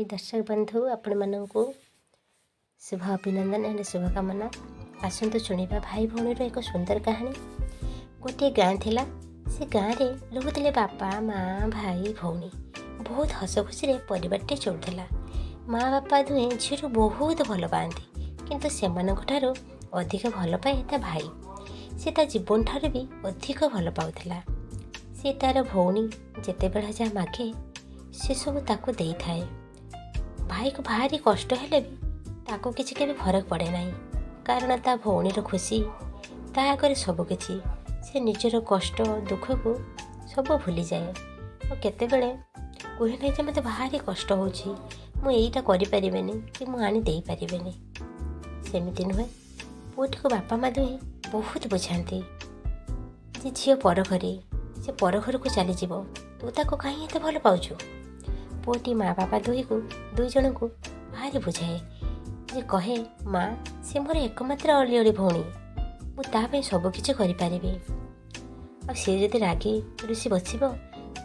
High ଦର୍ଶକ ବନ୍ଧୁ, ଆପଣମାନଙ୍କୁ ଶୁଭ ଅଭିନନ୍ଦନ ଆଣ୍ଡ ଶୁଭକାମନା। ଆସନ୍ତୁ ଶୁଣିବା ଭାଇ ଭଉଣୀର ଏକ ସୁନ୍ଦର କାହାଣୀ। ଗୋଟିଏ ଗାଁ ଥିଲା। ସେ ଗାଁରେ ରହୁଥିଲେ ବାପା, ମା, ଭାଇ, ଭଉଣୀ। ବହୁତ ହସ ଖୁସିରେ ପରିବାରଟି ଚଳୁଥିଲା। ମା ବାପା ଦୁହେଁ ଝିଅକୁ ବହୁତ ଭଲ ପାଆନ୍ତି, କିନ୍ତୁ ସେମାନଙ୍କ ଠାରୁ ଅଧିକ ଭଲ ପାଏ ତା ଭାଇ। ସେ ତା ଜୀବନ ଠାରୁ ବି ଅଧିକ ଭଲ ପାଉଥିଲା। ସେ ତା'ର ଭଉଣୀ ଯେତେବେଳେ ଯାହା ମାଗେ, ସେସବୁ ତାକୁ ଦେଇଥାଏ। ଭାଇକୁ ଭାରି କଷ୍ଟ ହେଲେ ବି ତାକୁ କିଛି କେବେ ଫରକ ପଡ଼େ ନାହିଁ, କାରଣ ତା ଭଉଣୀର ଖୁସି ତା ଆଗରେ ସବୁକିଛି। ସେ ନିଜର କଷ୍ଟ ଦୁଃଖକୁ ସବୁ ଭୁଲିଯାଏ ଆଉ କେତେବେଳେ କୁହେ ନାହିଁ ଯେ ମୋତେ ଭାରି କଷ୍ଟ ହେଉଛି, ମୁଁ ଏଇଟା କରିପାରିବିନି କି ମୁଁ ଆଣି ଦେଇପାରିବିନି। ସେମିତି ନୁହେଁ। ପୁଅଟିକୁ ବାପା ମା ଦୁହେଁ ବହୁତ ବୁଝାନ୍ତି ଯେ ଝିଅ ପର ଘରେ, ସେ ପର ଘରକୁ ଚାଲିଯିବ, ତୁ ତାକୁ କାହିଁ ଏତେ ଭଲ ପାଉଛୁ? ପୁଅଟି ମା ବାପା ଦୁହିଁକୁ, ଦୁଇ ଜଣଙ୍କୁ ଭାରି ବୁଝାଏ ଯେ କହେ, "ମା, ସେ ମୋର ଏକମାତ୍ର ଅଲିଅଳି ଭଉଣୀ। ମୁଁ ତା ପାଇଁ ସବୁକିଛି କରିପାରିବି। ଆଉ ସିଏ ଯଦି ରାଗି ରୁଷି ବସିବ,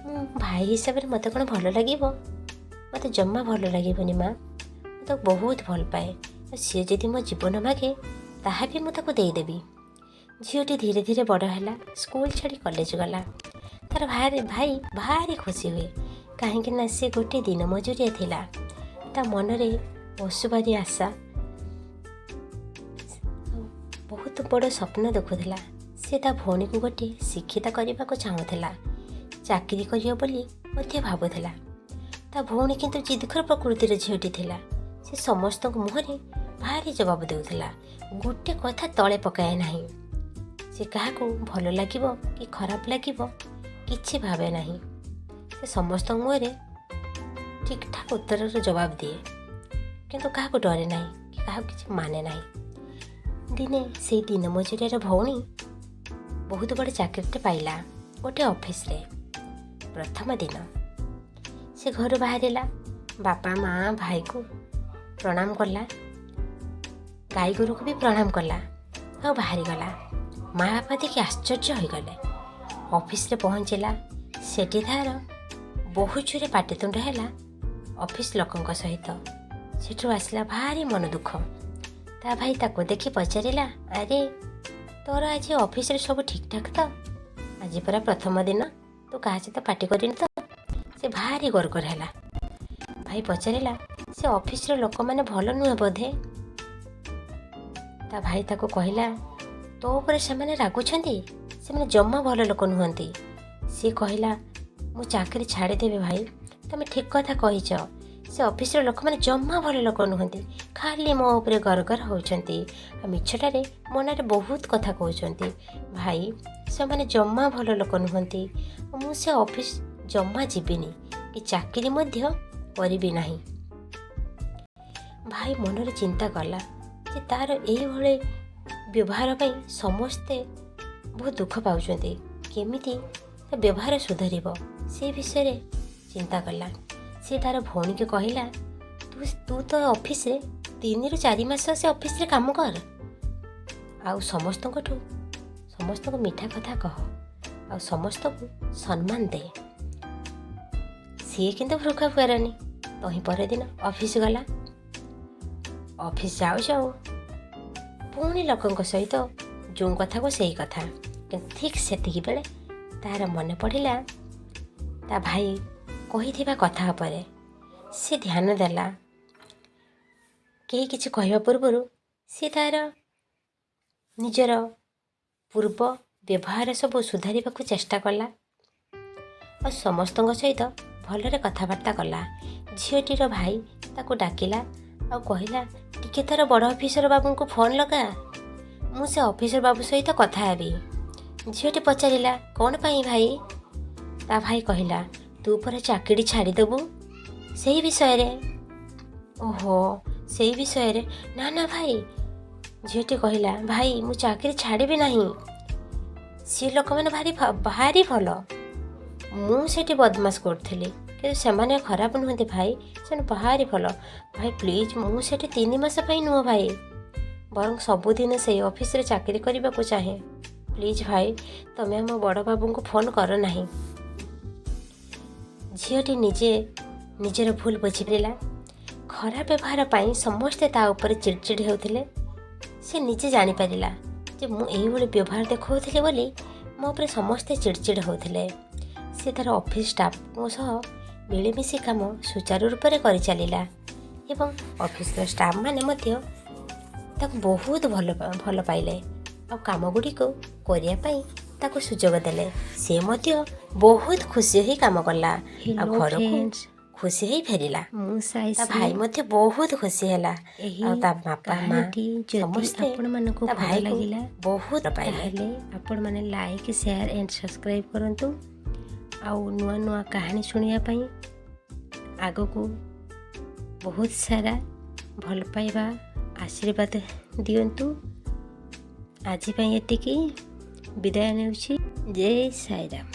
ମୁଁ ଭାଇ ହିସାବରେ ମୋତେ କ'ଣ ଭଲ ଲାଗିବ? ମୋତେ ଜମା ଭଲ ଲାଗିବନି। ମା, ମୁଁ ତାକୁ ବହୁତ ଭଲ ପାଏ। ଆଉ ସିଏ ଯଦି ମୋ ଜୀବନ ମାଗେ, ତାହା ବି ମୁଁ ତାକୁ ଦେଇଦେବି।" ଝିଅଟି ଧୀରେ ଧୀରେ ବଡ଼ ହେଲା। ସ୍କୁଲ ଛାଡ଼ି କଲେଜ ଗଲା। ତାର ଭାଇ ଭାରି ଖୁସି ହୁଏ, କାହିଁକି ନା ସେ ଗୋଟେ ଦିନ ମଜୁରିଆ ଥିଲା। ତା ମନରେ ଅସୁପାରି ଆଶା ଆଉ ବହୁତ ବଡ଼ ସ୍ୱପ୍ନ ଦେଖୁଥିଲା। ସେ ତା ଭଉଣୀକୁ ଗୋଟିଏ ଶିକ୍ଷିତ କରିବାକୁ ଚାହୁଁଥିଲା। ଚାକିରି କରିବ ବୋଲି ମଧ୍ୟ ଭାବୁଥିଲା। ତା ଭଉଣୀ କିନ୍ତୁ ଜିଦଖୋର ପ୍ରକୃତିର ଝିଅଟି ଥିଲା। ସେ ସମସ୍ତଙ୍କ ମୁହଁରେ ଭାରି ଜବାବ ଦେଉଥିଲା। ଗୋଟେ କଥା ତଳେ ପକାଏ ନାହିଁ। ସେ କାହାକୁ ଭଲ ଲାଗିବ କି ଖରାପ ଲାଗିବ, କିଛି ଭାବେ ନାହିଁ। ସେ ସମସ୍ତଙ୍କ ମୁହଁରେ ଠିକ୍ ଠାକ୍ ଉତ୍ତରର ଜବାବ ଦିଏ, କିନ୍ତୁ କାହାକୁ ଡରେ ନାହିଁ କି କାହାକୁ କିଛି ମାନେ ନାହିଁ। ଦିନେ ସେଇ ଦିନ ମଜୁରିଆର ଭଉଣୀ ବହୁତ ବଡ଼ ଚାକିରିଟେ ପାଇଲା ଗୋଟେ ଅଫିସରେ। ପ୍ରଥମ ଦିନ ସେ ଘରୁ ବାହାରିଲା। ବାପା, ମା, ଭାଇକୁ ପ୍ରଣାମ କଲା। ଗାଈ ଗୋରୁକୁ ବି ପ୍ରଣାମ କଲା ଆଉ ବାହାରିଗଲା। ମା ବାପା ଦେଖି ଆଶ୍ଚର୍ଯ୍ୟ ହୋଇଗଲେ। ଅଫିସରେ ପହଞ୍ଚିଲା। ସେଠି ତାର ବହୁତ ଜୋରେ ପାଟିତୁଣ୍ଡ ହେଲା ଅଫିସ ଲୋକଙ୍କ ସହିତ। ସେଠୁ ଆସିଲା ଭାରି ମନ ଦୁଃଖ। ତା ଭାଇ ତାକୁ ଦେଖି ପଚାରିଲା, "ଆରେ, ତୋର ଆଜି ଅଫିସରେ ସବୁ ଠିକ୍ଠାକ୍ ତ? ଆଜି ପରା ପ୍ରଥମ ଦିନ, ତୁ କାହା ସହିତ ପାଟି କରିନୁ ତ?" ସେ ଭାରି ଗରଗର ହେଲା। ଭାଇ ପଚାରିଲା, "ସେ ଅଫିସର ଲୋକମାନେ ଭଲ ନୁହେଁ ବୋଧେ?" ତା ଭାଇ ତାକୁ କହିଲା, "ତୋ ଉପରେ ସେମାନେ ରାଗୁଛନ୍ତି। ସେମାନେ ଜମା ଭଲ ଲୋକ ନୁହନ୍ତି।" ସିଏ କହିଲା, "ମୁଁ ଚାକିରି ଛାଡ଼ିଦେବି ଭାଇ। ତମେ ଠିକ୍ କଥା କହିଛ। ସେ ଅଫିସର ଲୋକମାନେ ଜମା ଭଲ ଲୋକ ନୁହନ୍ତି। ଖାଲି ମୋ ଉପରେ ଗରଗର ହେଉଛନ୍ତି ଆଉ ମିଛଟାରେ ମୋ ନାଁରେ ବହୁତ କଥା କହୁଛନ୍ତି। ଭାଇ, ସେମାନେ ଜମା ଭଲ ଲୋକ ନୁହନ୍ତି। ଆଉ ମୁଁ ସେ ଅଫିସ ଜମା ଯିବିନି କି ଚାକିରି ମଧ୍ୟ କରିବି ନାହିଁ।" ଭାଇ ମନରେ ଚିନ୍ତା କଲା ଯେ ତାର ଏଇଭଳି ବ୍ୟବହାର ପାଇଁ ସମସ୍ତେ ବହୁତ ଦୁଃଖ ପାଉଛନ୍ତି। କେମିତି ତା ବ୍ୟବହାର ସୁଧରିବ, ସେ ବିଷୟରେ ଚିନ୍ତା କଲା। ସେ ତାର ଭଉଣୀକି କହିଲା, "ତୁ ତ ଅଫିସରେ 3ରୁ 4 ମାସ ସେ ଅଫିସରେ କାମ କର ଆଉ ସମସ୍ତଙ୍କୁ ମିଠା କଥା କହ ଆଉ ସମସ୍ତଙ୍କୁ ସମ୍ମାନ ଦେ।" ସିଏ କିନ୍ତୁ ଭ୍ରୂକ୍ଷେପ କରେନି। ତହିଁ ପରଦିନ ଅଫିସ ଗଲା। ଅଫିସ ଯାଉ ଯାଉ ପୁଣି ଲୋକଙ୍କ ସହିତ ଯେଉଁ କଥାକୁ ସେଇ କଥା। କିନ୍ତୁ ଠିକ୍ ସେତିକି ବେଳେ ତାର ମନେ ପଡ଼ିଲା ତା ଭାଇ କହିଥିବା କଥା ଉପରେ। ସେ ଧ୍ୟାନ ଦେଲା। କେହି କିଛି କହିବା ପୂର୍ବରୁ ସେ ତାର ନିଜର ପୂର୍ବ ବ୍ୟବହାର ସବୁ ସୁଧାରିବାକୁ ଚେଷ୍ଟା କଲା ଆଉ ସମସ୍ତଙ୍କ ସହିତ ଭଲରେ କଥାବାର୍ତ୍ତା କଲା। ଝିଅଟିର ଭାଇ ତାକୁ ଡାକିଲା ଆଉ କହିଲା, "ଟିକେ ତାର ବଡ଼ ଅଫିସର ବାବୁଙ୍କୁ ଫୋନ୍ ଲଗା। ମୁଁ ସେ ଅଫିସର ବାବୁ ସହିତ କଥା ହେବି।" ଝିଅଟି ପଚାରିଲା, "କ'ଣ ପାଇଁ ଭାଇ?" ତା ଭାଇ କହିଲା, "ତୁ ପରା ଚାକିରି ଛାଡ଼ିଦେବୁ, ସେଇ ବିଷୟରେ।" "ଓହୋ, ସେଇ ବିଷୟରେ। ନା ନା ଭାଇ।" ଝିଅଟି କହିଲା, "ଭାଇ, ମୁଁ ଚାକିରି ଛାଡ଼ିବି ନାହିଁ। ସିଏ ଲୋକମାନେ ଭାରି ଭାରି ଭଲ। ମୁଁ ସେଠି ବଦମାସ କରୁଥିଲି, କିନ୍ତୁ ସେମାନେ ଖରାପ ନୁହନ୍ତି ଭାଇ। ସେମାନେ ଭାରି ଭଲ ଭାଇ। ପ୍ଲିଜ୍, ମୁଁ ସେଠି 3 ମାସ ପାଇଁ ନୁହଁ ଭାଇ, ବରଂ ସବୁଦିନ ସେଇ ଅଫିସରେ ଚାକିରି କରିବାକୁ ଚାହେଁ। ପ୍ଲିଜ୍ ଭାଇ, ତମେ ଆମ ବଡ଼ ବାବୁଙ୍କୁ ଫୋନ୍ କର ନାହିଁ।" ଝିଅଟି ନିଜେ ନିଜର ଭୁଲ ବୁଝିପାରିଲା। ଖରାପ ବ୍ୟବହାର ପାଇଁ ସମସ୍ତେ ତା ଉପରେ ଚିଡ଼ଚିଡ଼ ହେଉଥିଲେ। ସେ ନିଜେ ଜାଣିପାରିଲା ଯେ ମୁଁ ଏଇଭଳି ବ୍ୟବହାର ଦେଖାଉଥିଲି ବୋଲି ମୋ ଉପରେ ସମସ୍ତେ ଚିଡ଼ଚିଡ଼ ହେଉଥିଲେ। ସେ ତା'ର ଅଫିସ୍ ଷ୍ଟାଫ୍ଙ୍କ ସହ ମିଳିମିଶି କାମ ସୁଚାରୁ ରୂପରେ କରିଚାଲିଲା ଏବଂ ଅଫିସର ଷ୍ଟାଫ୍ମାନେ ମଧ୍ୟ ତାକୁ ବହୁତ ଭଲ ପାଇଲେ ଆଉ କାମ ଗୁଡ଼ିକୁ କରିବା ପାଇଁ ତାକୁ ସୁଯୋଗ ଦେଲେ। ସେ ମଧ୍ୟ ବହୁତ ଖୁସି ହୋଇ କାମ କଲା ଆଉ ହେଲୋ ଘରକୁ ଫ୍ରେଣ୍ଡସ୍, ଖୁସି ହେଇ ଫେରିଲା। ମୁଁ ତା ସାଇଶ୍ରୀ। ଭାଇ ମଧ୍ୟ ବହୁତ ଖୁସି ହେଲା ଏହି ଆଉ ତା ବାପା ମା କାହାଣୀଟି ଯଦି ସମସ୍ତେ ଆପଣମାନଙ୍କୁ ତା ଭଲ ଭାଇକୁ ଲାଗିଲା, ବହୁତ ପାଇଲେ। ତାହେଲେ ଆପଣମାନେ ଲାଇକ୍, ସେୟାର ଆଣ୍ଡ ସବସ୍କ୍ରାଇବ୍ କରନ୍ତୁ। ଆଉ ନୂଆ ନୂଆ କାହାଣୀ ଶୁଣିବା ପାଇଁ ଆଗକୁ ବହୁତ ସାରା ଭଲ ପାଇବା, ଆଶୀର୍ବାଦ ଦିଅନ୍ତୁ। ଆଜି ପାଇଁ ଏତିକି, ବିଦାୟ ନେଉଛି। ଜୟ ସାଇରାମ।